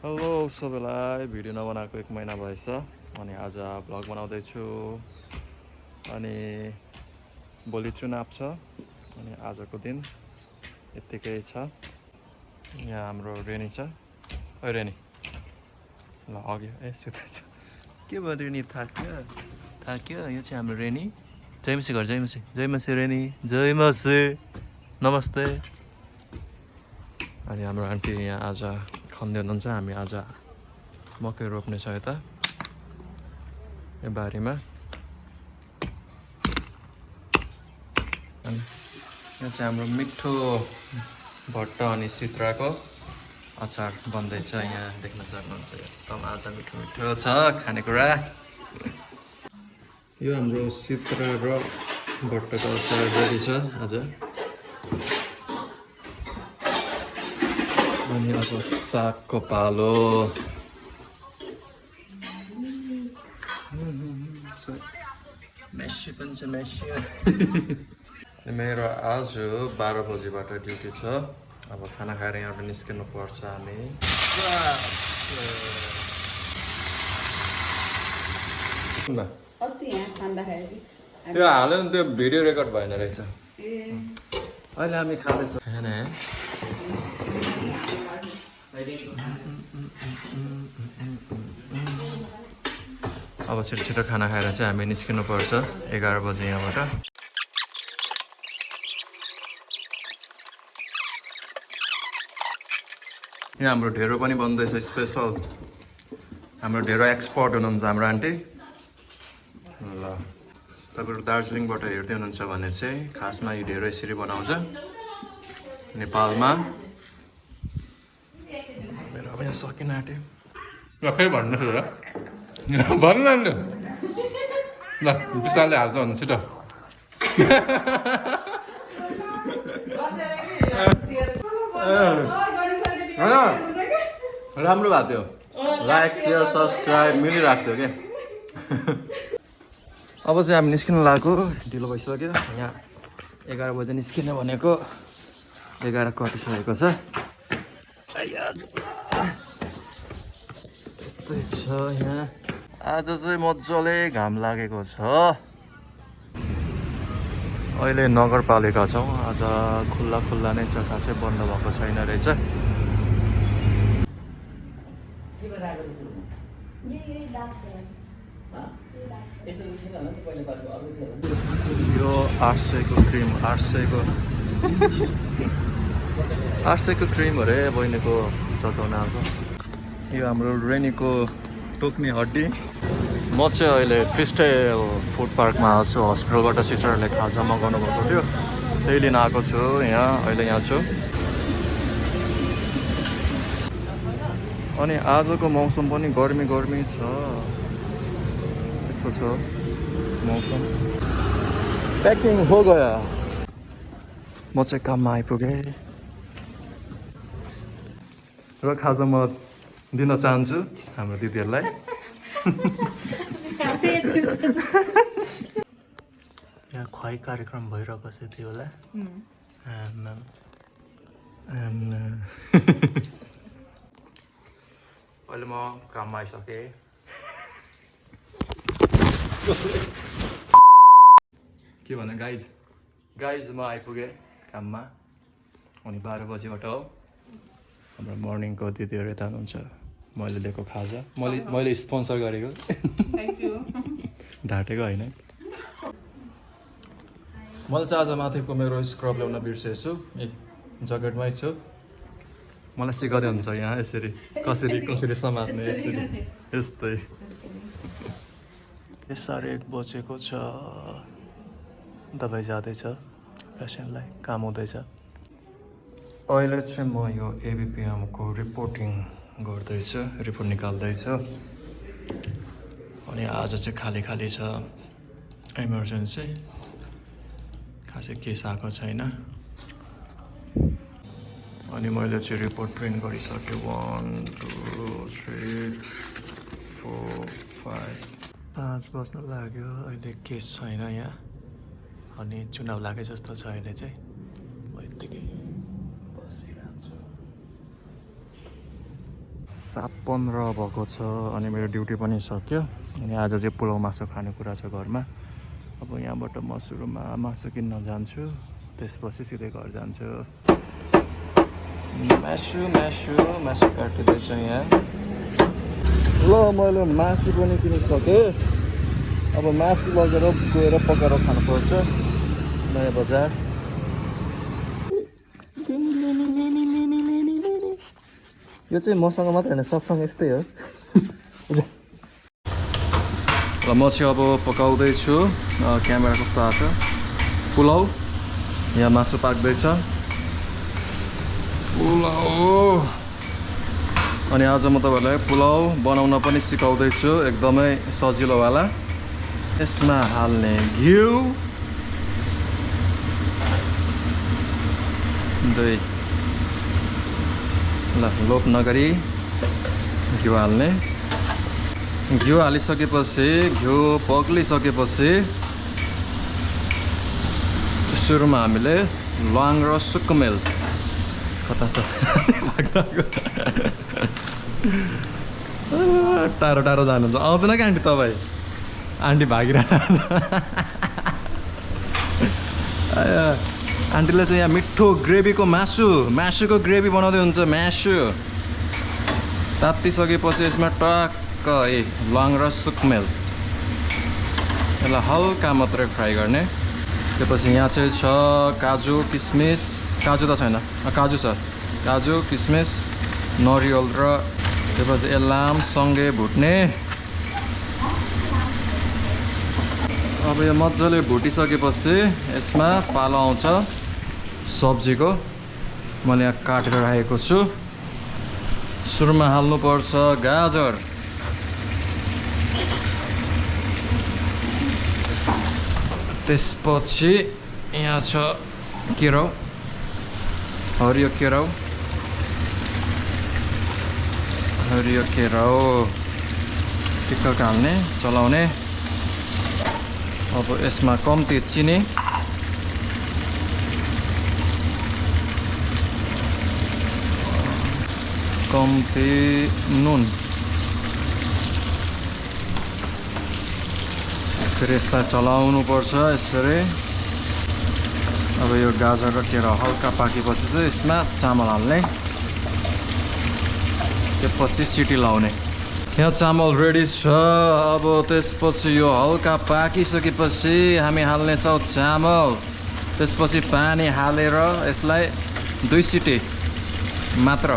Hello सबैलाई video नबनाएको 1 महिना भएछ अनि आज भ्लग बनाउँदैछु अनि भोलि चुनाव छ अनि आजको दिन यत्तिकै छ। यहाँ हाम्रो रेनी छ। ओ रेनी ल अघि सुत्दै छ। के भयो रेनी थाक्यो यो चाहिँ हाम्रो रेनी। जयमसी घर जयमसी रेनी जयमसी नमस्ते। अनि हाम्रो आन्टी यहाँ आज खन्दै हुनुहुन्छ। हामी आज मकै रोप्ने छ यता यो बारीमा। अनि यहाँ चाहिँ हाम्रो मिठो भट्ट अनि सिद्राको अचार बन्दैछ। यहाँ देख्न सक्नुहुन्छ एकदम आज मिठो मिठो छ खानेकुरा। यो हाम्रो सिद्रा र भट्टको अचार रेडी छ आज। अनि अब सागको पालो। मेसी पनि छ मेसी। मेरो आज 12 बजीबाट ड्युटी छ। अब खाना खाएर यहाँबाट निस्किनु पर्छ हामी। त्यो हाल्यो नि त्यो भिडियो रेकर्ड भएन रहेछ। अहिले हामी खाँदैछौँ। अब छिटो छिटो खाना खाएर चाहिँ हामी निस्किनु पर्छ 11 बजे यहाँबाट। यहाँ हाम्रो ढेँडो पनि बन्दैछ स्पेसल। हाम्रो ढेँडो एक्सपर्ट हुनुहुन्छ हाम्रो आन्टी। ल तपाईँहरू दार्जिलिङबाट हेर्दै हुनुहुन्छ भने चाहिँ खासमा यो ढेँडो यसरी बनाउँछ नेपालमा। मेरो अब यहाँ सकिन आँट्यो। ल फेरि भन्नुहोस् ल भन्नु न ल विशालले हाल्छ भन्नु छिटो। राम्रो भएको थियो। लाइक सेयर सब्सक्राइब मिलिरहेको थियो क्या। अब चाहिँ हामी निस्किनु लाग्यो। ढिलो भइसक्यो। यहाँ 11 बजे निस्किने भनेको 11 कटिसकेको छ। यस्तै छ यहाँ। आज चाहिँ मजाले घाम लागेको छ। अहिले नगरपालिका छौँ। आज खुल्ला नै छ। खासै बन्द भएको छैन रहेछ। यो 800 को क्रिम 800 को क्रिम अरे बहिनीको चचाउन आएको। यो हाम्रो रेनीको टोक्ने हड्डी। म चाहिँ अहिले फिस्टे फुड पार्कमा आएको छु। हस्पिटलबाट सिस्टरहरूले खाजा मगाउनु भएको थियो त्यही लिन आएको छु। अहिले यहाँ छु। अनि आजको मौसम पनि गर्मी छ। यस्तो छ मौसम। प्याकिङ हो गयो। म चाहिँ काममा आइपुगेँ र खाजा म दिन चाहन्छु हाम्रो दिदीहरूलाई। यहाँ खुवाई कार्यक्रम भइरहेको छ त्यो होला। अहिले म काममा आइसकेँ। के भन्नु गाइज म आइपुगेँ काममा। अनि 12 बजीबाट हो। हाम्रो मर्निङको दिदीहरू यता हुनुहुन्छ। मैले लिएको खाजा मैले स्पोन्सर गरेको। ढाँटेको होइन। मैले चाहिँ आज माथिको मेरो स्क्रब ल्याउन बिर्सेछु। ज्याकेटमै छु। मलाई सिकाउँदै हुन्छ यहाँ यसरी कसरी समात्ने। यस्तै 1:30 बजेको छ। दबाई जाँदैछ पेसेन्टलाई। काम हुँदैछ। अहिले चाहिँ म यो एबिपिएमको रिपोर्टिङ गर्दैछु। रिपोर्ट निकाल्दैछु। अनि आज चाहिँ खाली छ। इमर्जेन्सी खासै केस आएको छैन। अनि मैले चाहिँ रिपोर्ट प्रिन्ट गरिसकेँ। 1 2 3 4 5 बज्न लाग्यो। अहिले केस छैन यहाँ। अनि चुनाव लागे जस्तो छ अहिले चाहिँ। म यत्तिकै बसिरहेको छु। 7:15 भएको छ अनि मेरो ड्युटी पनि सक्यो अनि आज चाहिँ पुलाउ मासु खाने कुरा छ घरमा। अब यहाँबाट म सुरुमा मासु किन्न जान्छु, त्यसपछि सिधै घर जान्छु। मासु काटिँदैछ यहाँ। ल मैले मासु पनि किनिसकेँ। अब मासु लगेर गएर पकाएर खानुपर्छ नयाँ बजार। यो चाहिँ मसँग मात्र होइन, सबसँग यस्तै हो। ल म चाहिँ अब पकाउँदैछु। क्यामेरा कस्तो आएको छ। पुलाउ यहाँ मासु पाक्दैछ। पुलाउ अनि आज म तपाईँहरूलाई पुलाउ बनाउन पनि सिकाउँदैछु, एकदमै सजिलोवाला। यसमा हाल्ने घिउ, दही, ल लोप नगरी घिउ हाल्ने। घिउ हालिसकेपछि घिउ पग्लिसकेपछि सुरुमा हामीले ल्वाङ र सुकुमेल कता छ टाढो टाढो जानुहुन्छ, आउँदैन कि आन्टी तपाईँ? आन्टी भागिरहेको आन्टीले चाहिँ यहाँ मिठो ग्रेभीको मासुको ग्रेभी बनाउँदै हुन्छ। मासु तात्तिसकेपछि यसमा टक्क ल्वाङ र सुकुमेल यसलाई हल्का मात्रै फ्राई गर्ने। त्यसपछि यहाँ चाहिँ छ काजु किसमिस, काजु त छैन, काजु छ, काजु किसमिस नरिवल र त्यसपछि यसलाई सँगै भुट्ने। अब यो मजाले भुटिसकेपछि यसमा पालो आउँछ सब्जीको, मैले यहाँ काटेर राखेको छु। सुरुमा हाल्नुपर्छ गाजर, त्यसपछि यहाँ छ केराउ, हरियो केराउ टिक्क हाल्ने चलाउने। अब यसमा कम्ती चिनी, कम्ती नुन, फेरि यसलाई चलाउनु पर्छ यसरी। अब यो गाजर र केरा हल्का पाकेपछि चाहिँ यसमा चामल हाल्ने, त्यसपछि सिटी लाउने। यहाँ चामल रेडी छ। अब त्यसपछि यो हल्का पाकिसकेपछि हामी हाल्नेछौँ चामल, त्यसपछि पानी हालेर यसलाई 2 सिटी मात्र।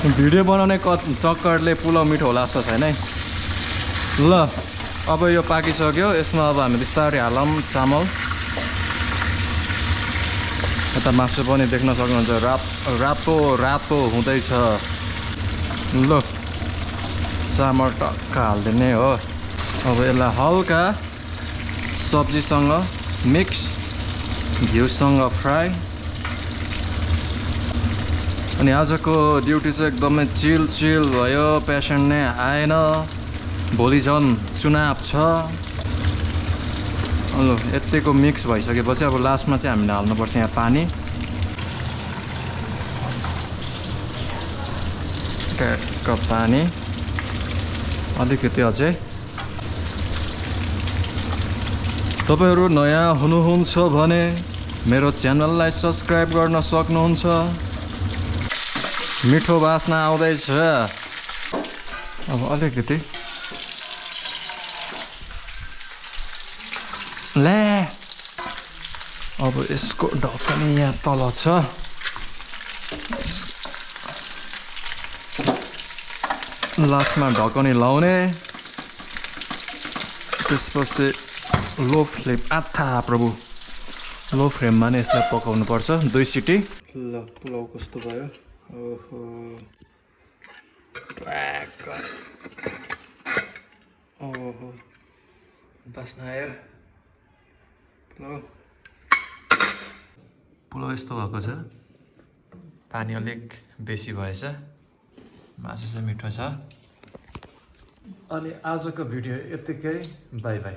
भिडियो बनाउने चक्करले पुलाउ मिठो होला जस्तो छैन है। ल अब यो पाकिसक्यो, यसमा अब हामी बिस्तारै हालौँ चामल। यता मासु पनि देख्न सक्नुहुन्छ रातो हुँदैछ। ल चामल टक्क हालिदिने हो। अब यसलाई हल्का सब्जीसँग मिक्स, घिउसँग फ्राई। अनि आजको ड्युटी चाहिँ एकदमै चिल भयो, पेसेन्ट नै आएन। भोलि झन् चुनाव छ। ल यतिको मिक्स भइसकेपछि अब लास्टमा चाहिँ हामीले हाल्नुपर्छ यहाँ पानी, कप पानी अलिकति अझै। तपाईहरु नयाँ हुनुहुन्छ भने मेरो च्यानललाई सब्स्क्राइब गर्न सक्नुहुन्छ। मिठो बास्ना आउँदैछ। अब अलिकति ले अब यसको ढक्कनी यहाँ तल छ। लास्टमा ढक्कनी लाउने, त्यसपछि लो फ्लेम आथा प्रभु लो फ्लेममा नै यसलाई पकाउनु पर्छ 2 सिटी। ल पुलाउ कस्तो भयो। ओहो ओहो बास्ना आयो। पुलाउ यस्तो भएको छ। पानी अलिक बेसी भएछ। मासु चाहिँ मिठो छ। अनि आजको भिडियो यतिकै। By by.